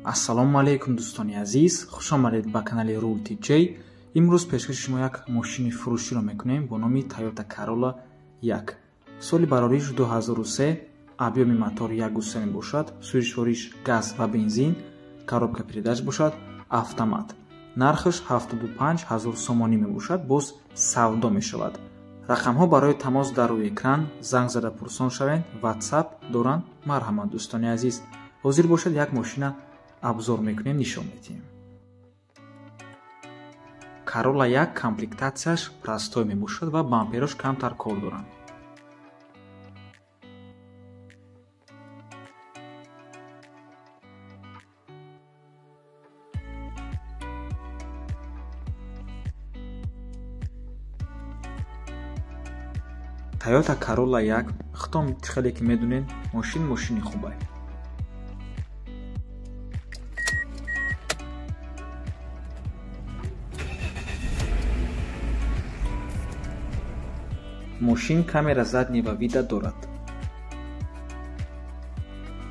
Ассалому алайкум, дӯстони азиз, хуш омадед ба канали Rul TJ. Имрӯз пешкаши шумо як мошини фурӯширо мекунем бо номи Toyota Corolla 1. Соли барориш 2003, объёми мотор 1.3 мебошад, сӯзишвориш газ ва бензин, коробка передач бошад, автомат. Нархаш 75 ҳазор сомонӣ мебошад, боз савдо мешавад. Рақамҳо барои тамос дар рӯи экран, занг зада пурсон шавед, WhatsApp доранд. Марҳамат, дӯстони азиз. Ҳозир бошад, як мошина обзор мекунем, нишон медиҳем. Corolla 1 комплектатсияш простой мебошад ва бамперош камтар кор доранд. Toyota Corolla 1, худтон чӣ хеле ки медонед, мошин мошини хубай. Мошин камера заднего вида дорад.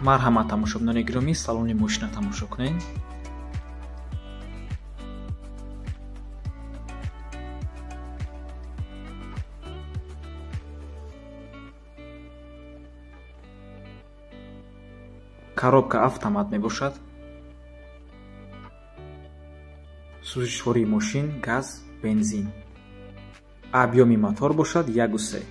Марҳамат, тамошобинони гиромӣ, салони мошина тамошо кунед. Коробка автомат мебошад. Сӯзишвории мошин газ, бензин. Объёми мотор бошад 1.3.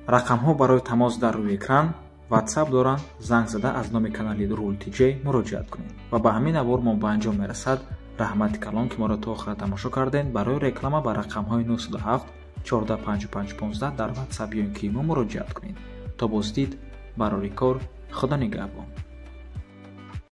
Рақамҳо барои тамос дар рӯи экран, WhatsApp доранд, занг зада аз номи канали Rul TJ муроҷиат кунед. Ва ба ҳамин навор мо ба анҷом мерасад. Раҳмати калон, ки моро то охира тамошо кардед. Барои реклама ба рақамҳои 907 14 55 15 дар WhatsApp ё ин ки мо муроҷиат кунед. То боздид, барори кор, Худо нигаҳбон.